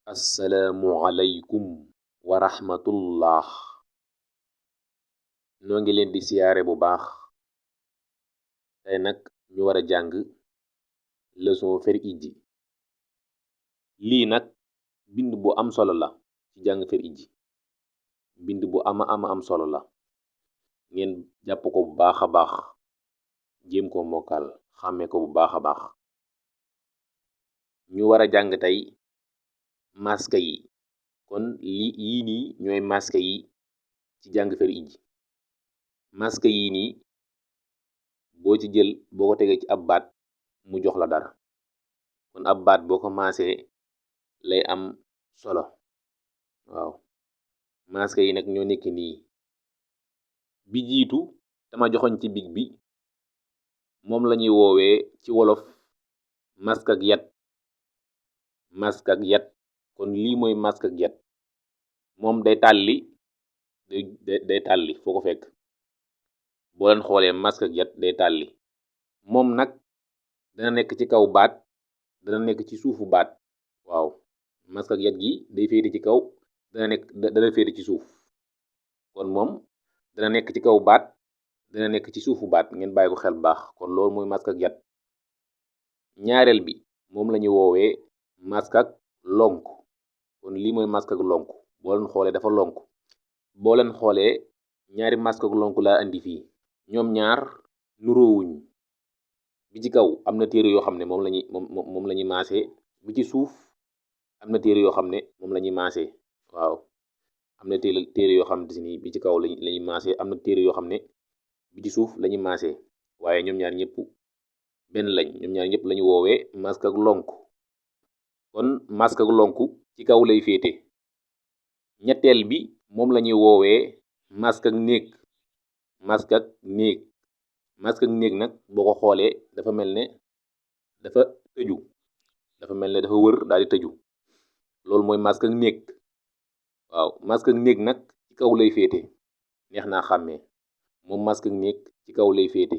assalaamu alaykum wa rahmatullah. noo ngi leen di siyaare bu baax. tey nag ñu war a jàng leçon fer ijji. lii nag bind bu am solo la ci jàng fer ijji, bind bu ama am solo la. ngeen jàpp ko bu baax a baax, jéem ko mokkal, xàmmee ko bu baax a baax. ñu war a jàng tey maska yi. kon yii nii ñooy maska yi ci jàng fer ijji. maska yii nii boo ci jël boo ko tegee ci ab baat mu jox la dara. kon ab baat boo ko maasee lay am solo. waaw, maska yi nag ñoo nekk nii. bi jiitu dama joxoñ ci big bi, moom lañuy woowee ci wolof mask ak yat. mask ak yat. kon lii mooy mask ak yat. moom day tàlli, day tàlli foo ko fekk. boo leen xoolee mask ak yat day tàlli. moom nag dana nekk ci kaw baat, dana nekk ci suufu baat. waaw, mask ak yat gi day féete ci kaw, dana féete ci suuf. kon moom dana nekk ci kaw baat, dana nekk ci suufu baat. ngeen bàyyi ko xel baax. kon loolu mooy mask ak yat. ñaareel bi moom lañuy woowee mask ak lonk. kon lii mooy mask ak lonk. boo leen xoolee dafa lonk. boo leen xoolee ñaari mask ak lonk laa indi fii. ñoom ñaar nuroowuñ. bi ci kaw am na téere yoo xam ne moom lañuy maasee. bi ci suuf am na téere yoo xam ne moom lañuy maasee. waaw, am na téere yoo xam ne bi ci kaw lañuy maasee, am na téere yoo xam ne bi ci suuf lañuy maasee. waaye ñoom ñaar ñëpp benn lañ. ñoom ñaar ñëpp lañu woowee mask ak lonk. kon mask ak lonk ci kaw lay féete. ñetteel bi moom lañuy woowee mask ak néeg. mask ak néeg. mask ak néeg nag boo ko xoolee dafa mel ne dafa tëju, dafa mel ne dafa wër daal di tëju. loolu mooy mask ak néeg. waaw, mask ak néeg nag ci kaw lay féete. neex naa xàmmee. moom mask ak néeg ci kaw lay féete.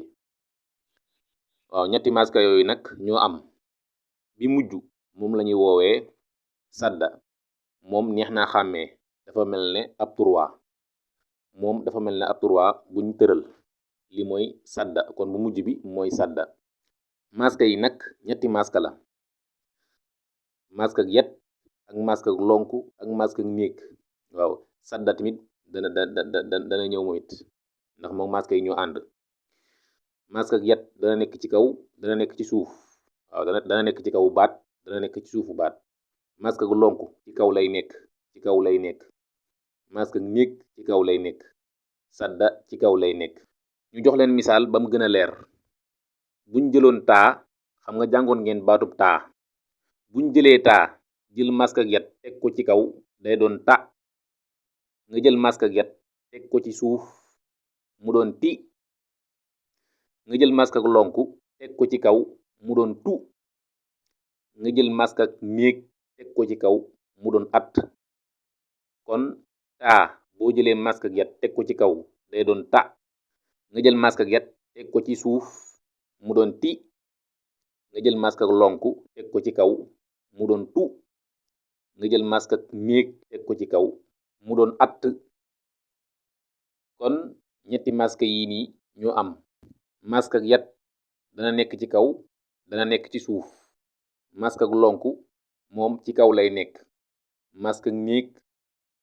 waaw, ñetti maska yooyu nag ñoo am. bi mujj moom lañuy woowee sadda. moom neex naa xàmmee. dafa mel ne ab turwaa. moom dafa mel ne ab turwaa buñ tëral. li mooy sadda. kon bu mujj bi mooy sadda. maska yi nag ñetti maska la. mask ak yet, ak mask ak lonk, ak mask ak néeg. waaw, sadda tamit dana ñëw moom it, ndax moom maska yi ñoo ànd. mask ak yet dana nekk ci kaw, dana nekk ci suuf. waaw, dana nekk ci kaw baat, dana nekk ci suufu baat. mask ak lonk ci kaw lay nekk, ci kaw lay nekk. mask ak néeg ci kaw lay nekk. sadda ci kaw lay nekk. ñu jox leen misaal ba mu gën a leer. buñ jëloon taa, xam nga jàngoon ngeen baatub taa. buñ jëlee taa jël mask ak yat teg ko ci kaw, day doon ta. nga jël mask ak yat teg ko ci suuf, mu doon ti. nga jël mask ak lonku teg ko ci kaw, mu doon tu. nga jël mask ak néeg teg ko ci kaw, mu doon at. kon taa boo jëlee mask ak yat teg ko ci kaw day doon ta. nga jël mask ak yat teg ko ci suuf, mu doon ti. nga jël mask ak lonku teg ko ci kaw, mu doon tu. nga jël mask ak néeg teg ko ci kaw, mu doon at. kon ñetti mask yi nii ñoo am. mask ak yat dana nekk ci kaw, dana nekk ci suuf. mask ak lonku moom ci kaw lay nekk. mask ak néeg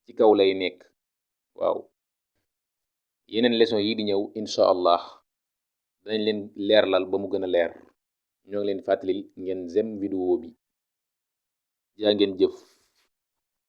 ci kaw lay nekk. waaw, yeneen leçon yi di ñëw incha allah danañ leen leerlal ba mu gën a leer. ñoo ngi leen fàttalil ngeen zem vidéo bi. jaa ngeen jëf.